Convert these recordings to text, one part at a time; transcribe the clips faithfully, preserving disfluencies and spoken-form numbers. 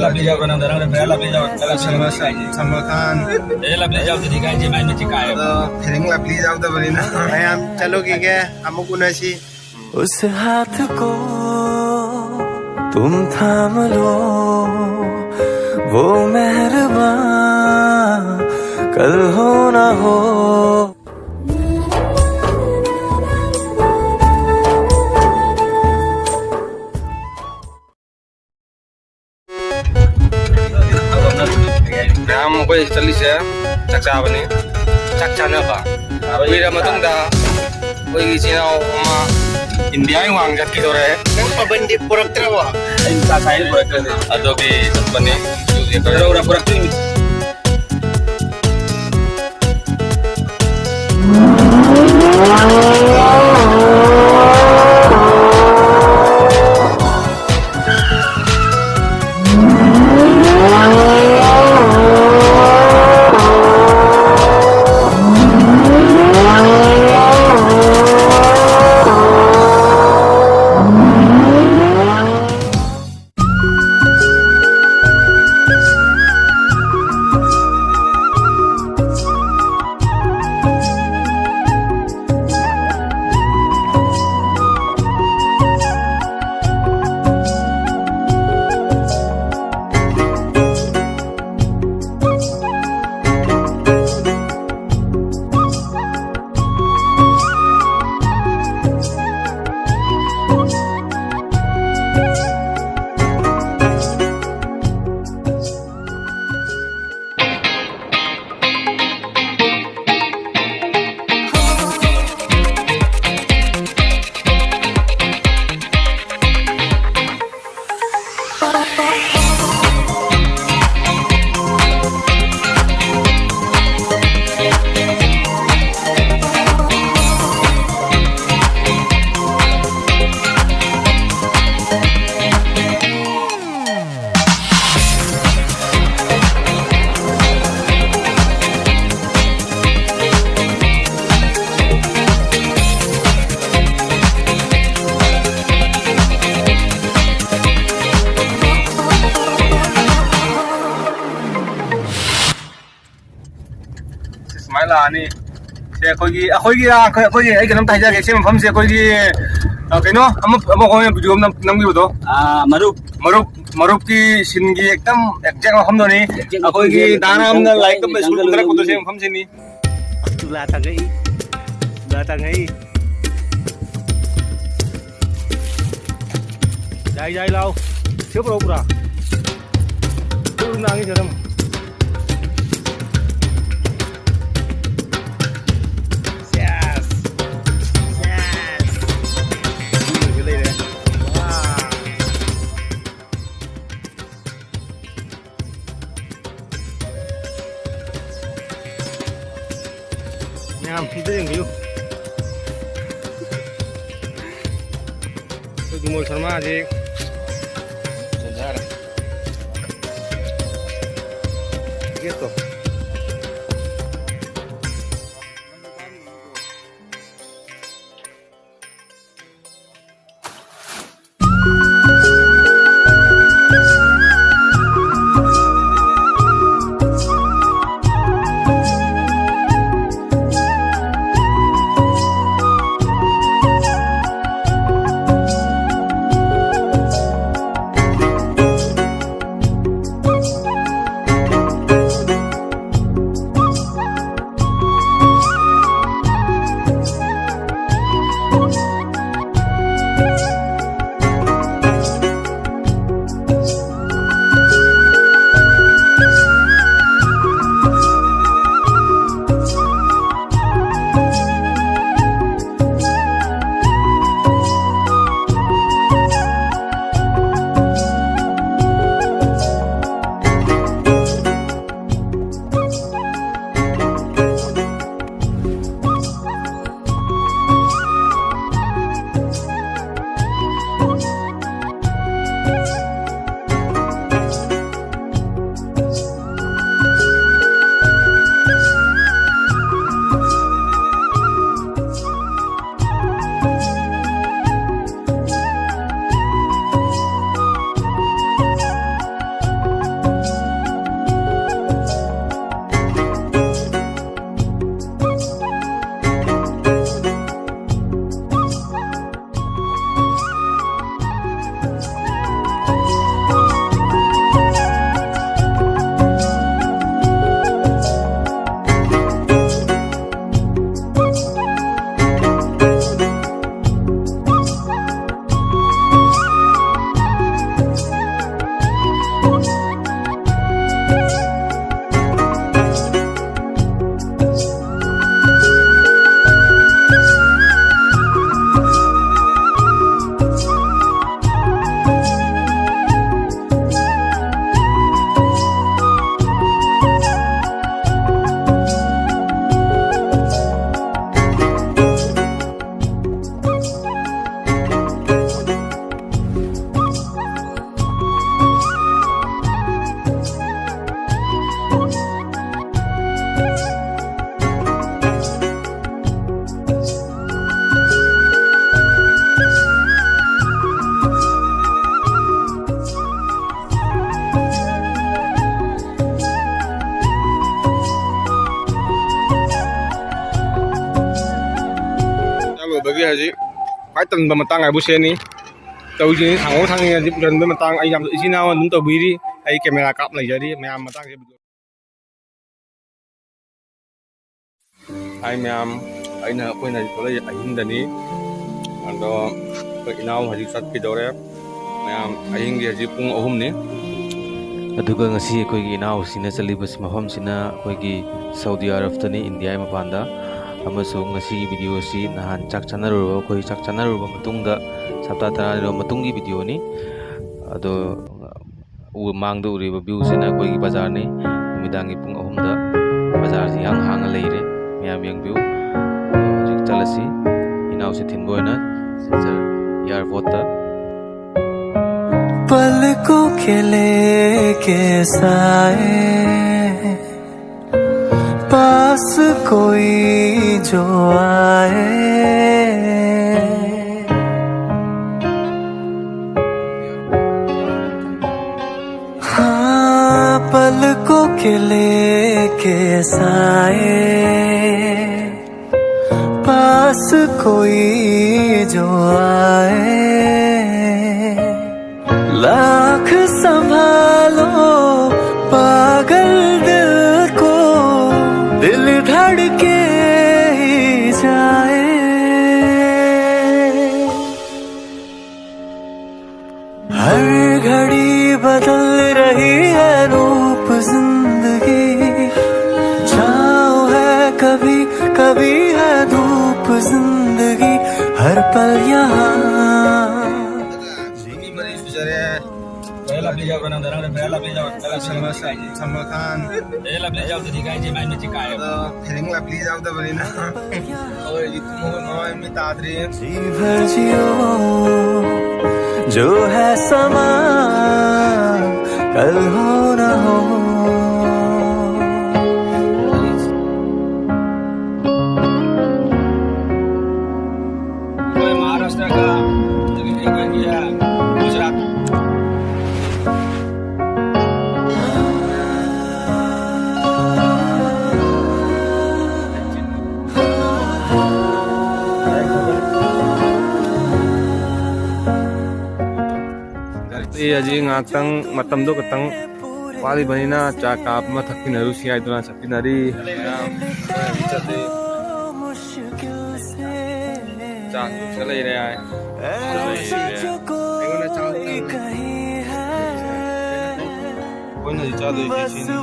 ꯂꯞꯂꯤ ꯌꯥꯎꯕ꯭ꯔꯥ ꯅꯪꯗ? ꯅꯪꯗ ꯂꯞꯂꯤ ꯌꯥꯎꯕ꯭ꯔꯥ? ꯁꯜꯃꯥꯟ ꯈꯥꯟ꯫ ꯂꯞꯂꯤ ꯌꯥꯎꯗ꯭ꯔꯗꯤ ꯀꯥꯏ ꯃꯥꯏ ꯃꯤꯠꯁꯦ ꯀꯥꯏꯌꯦꯕ꯫ ꯑꯗꯣ ꯐꯤꯂꯝ ꯂꯞꯂꯤ ꯌꯥꯎꯗꯕꯅꯤꯅ꯫ ꯃꯌꯥꯝ ꯆꯠꯂꯨꯈꯤꯒꯦ꯫ ꯑꯃꯨꯛ ꯎꯅꯁꯤ꯫ उस हाथ को तुम थाम लो, वो मेहरबान कल हो ना हो। ꯃꯌꯥꯝ ꯑꯩꯈꯣꯏ ꯆꯠꯂꯤꯁꯦ ꯆꯥꯛ ꯆꯥꯕꯅꯤ꯫ ꯆꯥꯛ ꯆꯥꯅꯕ ꯀꯨꯏꯔ ꯃꯇꯨꯡꯗ ꯑꯩꯈꯣꯏꯒꯤ ꯏꯆꯤꯟ ꯏꯅꯥꯎ ꯑꯃ ꯏꯟꯗꯤꯌꯥꯒꯤ ꯋꯥꯡ ꯆꯠꯈꯤꯗꯣꯔꯦ꯫ ꯅꯪ ꯄꯕꯟꯗꯤ ꯄꯨꯔꯛꯇ꯭ꯔꯕꯣ? ꯑꯩ ꯅꯨꯄꯥ ꯁꯥꯏꯅ ꯄꯨꯔꯛꯇ꯭ꯔꯗꯤ꯫ ꯑꯗꯨꯒꯤ ꯆꯠꯄꯅꯤ꯫ ꯄꯨꯔꯛꯇꯣꯏꯅꯤ꯫ ꯇꯥꯅꯤ꯫ ꯁꯦ, ꯑꯩꯈꯣꯏꯒꯤ ꯑꯩꯈꯣꯏꯒꯤ ꯑꯩꯈꯣꯏ ꯑꯩꯈꯣꯏꯒꯤ ꯑꯩ ꯀꯩꯅꯣꯝꯇ ꯍꯥꯏꯖꯒꯦ꯫ ꯁꯤ ꯃꯐꯝꯁꯦ ꯑꯩꯈꯣꯏꯒꯤ, ꯑ, ꯀꯩꯅꯣ, ꯑꯃ ꯑꯃ ꯑꯩꯈꯣꯏꯅ ꯚꯤꯗꯤꯑꯣ ꯑꯃ ꯅꯝ- ꯅꯝꯈꯤꯕꯗꯣ, ꯑꯥ, ꯃꯔꯨꯞ꯫ ꯃꯔꯨꯞ ꯃꯔꯨꯞꯀꯤ ꯁꯤꯟꯒꯤ ꯑꯦꯛꯗꯝ ꯑꯦꯛꯖꯦꯛ ꯃꯐꯝꯗꯨꯅꯤ꯫ ꯑꯦꯛꯖꯦꯛ ꯑꯩꯈꯣꯏꯒꯤ ꯃꯐꯝꯁꯦ ꯗꯥ ꯔꯥꯝꯅ ꯂꯥꯏꯔꯤꯛ ꯇꯝꯕ ꯁ꯭ꯀꯨꯜ ꯂꯩꯔꯦ꯫ ꯄꯨꯊꯔꯛꯄꯗꯣ ꯁꯤ ꯃꯐꯝꯁꯤꯅꯤ꯫ ꯇꯨꯂꯥ ꯊꯥꯡꯒꯠꯏ꯫ ꯇꯨꯂꯥ ꯊꯥꯡꯒꯠꯏ꯫ ꯌꯥꯏ, ꯌꯥꯏ, ꯂꯥꯎ꯫ ꯁꯤ ꯄꯨꯔꯛꯎ, ꯄꯨꯔꯥ꯫ ꯁꯤ ꯎꯔꯨꯝ ꯂꯥꯡꯉꯤ ꯁꯤꯗ ꯑꯃꯨꯛ꯫ ꯁꯦꯁ꯫ ꯁꯦꯁ꯫ ꯁꯤ ꯂꯩꯔꯦ꯫ ꯋꯥ꯫ ꯃꯌꯥꯝ ꯁꯤꯗ ꯌꯦꯡꯕꯤꯌꯨ꯫ ꯑꯩꯈꯣꯏ ꯕꯤꯃꯣꯜ ꯁꯔꯃꯥꯁꯤ ꯆꯦꯟꯊꯔꯦ꯫ ꯒꯦꯠꯇꯣ꯫ ꯈ꯭ꯋꯥꯏ ꯇꯟꯕ ꯃꯇꯥꯡ ꯍꯥꯏꯕꯨ ꯁꯤꯅꯤ꯫ ꯇꯧꯔꯤꯁꯤꯅꯤ, ꯊꯥꯡꯒꯣꯡ ꯊꯥꯡꯖꯤꯡ ꯍꯧꯖꯤꯛ ꯄꯨꯁꯟꯕ ꯃꯇꯥꯡ꯫ ꯑꯩ ꯌꯥꯝ ꯏꯆꯤꯟ ꯏꯅꯥꯎ ꯑꯗꯨꯝ ꯇꯧꯕꯤꯔꯤ꯫ ꯑꯩ ꯀꯦꯃꯦꯔꯥ ꯀꯥꯞ ꯂꯩꯖꯔꯤ꯫ ꯃꯌꯥꯝ ꯃꯇꯥꯡꯁꯦ video꯫ ꯍꯥꯏ ꯃꯌꯥꯝ, ꯑꯩꯅ, ꯑꯩꯈꯣꯏꯅ ꯍꯧꯖꯤꯛ ꯊꯣꯛꯂꯛꯏꯁꯦ ꯑꯍꯤꯡꯗꯅꯤ꯫ ꯑꯗꯣ ꯑꯩꯈꯣꯏ ꯏꯅꯥꯎ ꯍꯧꯖꯤꯛ ꯆꯠꯈꯤꯗꯧꯔꯦ꯫ ꯃꯌꯥꯝ, ꯑꯍꯤꯡꯒꯤ ꯍꯧꯖꯤꯛ ꯄꯨꯡ ꯑꯍꯨꯝꯅꯤ꯫ ꯑꯗꯨꯒ ꯉꯁꯤ ꯑꯩꯈꯣꯏꯒꯤ ꯏꯅꯥꯎꯁꯤꯅ ꯆꯠꯂꯤꯕ ꯃꯐꯝꯁꯤꯅ ꯑꯩꯈꯣꯏꯒꯤ ꯁꯥꯎꯗꯤ ꯑꯔꯕꯇꯅꯤ, ꯏꯟꯗꯤꯌꯥꯒꯤ ꯃꯄꯥꯟꯗ꯫ ꯑꯃꯁꯨꯡ ꯉꯁꯤꯒꯤ video ꯑꯁꯤ ꯅꯍꯥꯟ ꯆꯥꯛ ꯆꯥꯅꯔꯨꯔꯕ, ꯑꯩꯈꯣꯏ ꯆꯥꯛ ꯆꯥꯅꯔꯨꯔꯕ ꯃꯇꯨꯡꯗ ꯍꯞꯇꯥ ꯇꯔꯥꯅꯤꯔꯣꯝ ꯃꯇꯨꯡꯒꯤ videoꯅꯤ꯫ ꯑꯗꯣ ꯎ-, ꯃꯥꯡꯗ ꯎꯔꯤꯕ viewꯁꯤꯅ ꯑꯩꯈꯣꯏꯒꯤ ꯕꯖꯥꯔꯅꯤ꯫ ꯅꯨꯃꯤꯗꯥꯡꯒꯤ ꯄꯨꯡ ꯑꯍꯨꯝꯗ ꯕꯖꯥꯔꯁꯤ ꯏꯍꯥꯡ ꯍꯥꯡꯅ ꯂꯩꯔꯦ꯫ ꯃꯌꯥꯝ ꯌꯦꯡꯕꯤꯌꯨ꯫ ꯑꯗꯣ ꯍꯧꯖꯤꯛ ꯆꯠꯂꯁꯤ꯫ ꯏꯅꯥꯎꯁꯦ ꯊꯤꯟꯕ ꯑꯣꯏꯅ ꯁꯤꯜꯆꯔ airportꯇ꯫ पलकों के लेके साए, पास कोई जो आए। हाँ, पलकों के लेके साए, पास कोई जो आए। लाख संभालो पागल दिल को, दिल धड़के ही जाए। हर घड़ी बदल रही है रूप जिंदगी, छाँव है कभी, कभी है धूप जिंदगी, हर पल यहाँ। ꯅꯨꯄꯤ ꯃꯔꯤ ꯁꯨꯖꯔꯦ꯫ ꯂꯩ ꯂꯞꯂꯤ ꯌꯥꯎꯕ꯭ꯔꯥ ꯅꯪꯗ? ꯅꯪꯗ ꯂꯩ ꯂꯞꯂꯤ ꯌꯥꯎ-, ꯂꯩ ꯂꯞꯂꯤ ꯁꯜꯃꯥ-, ꯌꯥꯎꯗ꯭ꯔꯗꯤ ꯀꯥꯏ ꯁꯜꯃꯥꯟ ꯈꯥꯟ꯫ ꯂꯩ ꯂꯞꯂꯤ ꯌꯥꯎꯗ꯭ꯔꯗꯤ ꯀꯥꯏ ꯃꯥꯏ ꯃꯤꯠꯁꯦ ꯀꯥꯏꯌꯦꯕ꯫ ꯑꯗꯣ ꯐꯦꯔꯦꯟ ꯂꯞꯂꯤ ꯌꯥꯎꯗꯕꯅꯤꯅ꯫ ꯍꯣꯏ, ꯍꯧꯖꯤꯛ ꯃꯣꯏ ꯃꯃꯥꯏ ꯃꯤꯠ ꯇꯥꯗ꯭ꯔꯤ꯫ जी भर जियो, जो है समा, कल हो ना हो। कोई महाराष्ट्र का, कोई गुजरात। ꯍꯧꯖꯤꯛ ꯉꯥꯏꯍꯥꯛꯇꯪ ꯃꯇꯝꯗꯣ ꯈꯤꯇꯪ ꯋꯥꯠꯂꯤꯕꯅꯤꯅ ꯆꯥ ꯀꯥꯞ ꯑꯃ ꯊꯛꯃꯤꯟꯅꯔꯨꯁꯤ ꯍꯥꯏꯗꯨꯅ ꯆꯠꯃꯤꯟꯅꯔꯤ꯫ ꯃꯌꯥꯝ ꯆꯠꯂꯤ꯫ ꯆꯥ ꯂꯩꯔꯦ ꯍꯥꯏ꯫ ꯑꯩꯉꯣꯟꯗ ꯆꯥ ꯑꯩꯈꯣꯏꯅ ꯍꯧꯖꯤꯛ ꯆꯥꯗꯣꯏꯁꯦ ꯁꯤꯅꯤ꯫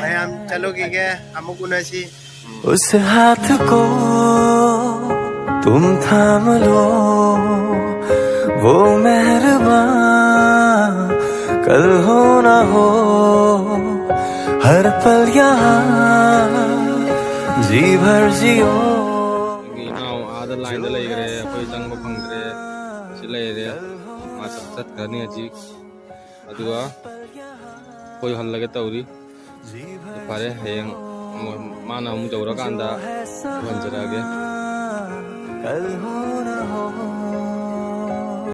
ꯃꯌꯥꯝ ꯆꯠꯂꯨꯈꯤꯒꯦ, ꯑꯃꯨꯛ ꯎꯅꯁꯤ꯫ उस हाथ को तुम थाम लो, वो मेहरबान कल हो ना हो, हर पल यहाँ जी भर जियो। ꯑꯩꯒꯤ ꯏꯅꯥꯎ ꯑꯥꯗ ꯂꯥꯏꯟꯗ ꯂꯩꯈ꯭ꯔꯦ, ꯑꯩꯈꯣꯏ ꯆꯪꯕ ꯐꯪꯗ꯭ꯔꯦ꯫ ꯁꯤ ꯂꯩꯔꯦ, ꯃꯥ ꯆꯠꯈ꯭ꯔꯅꯤ ꯍꯧꯖꯤꯛ꯫ ꯑꯗꯨꯒ ꯑꯩꯈꯣꯏ ꯍꯜꯂꯒꯦ ꯇꯧꯔꯤ꯫ ꯐꯔꯦ, ꯍꯌꯦꯡ ꯑꯃꯨꯛ ꯃꯥꯅ ꯑꯃꯨꯛ ꯌꯧꯔꯀꯥꯟꯗ ꯍꯟꯖꯔꯛꯑꯒꯦ꯫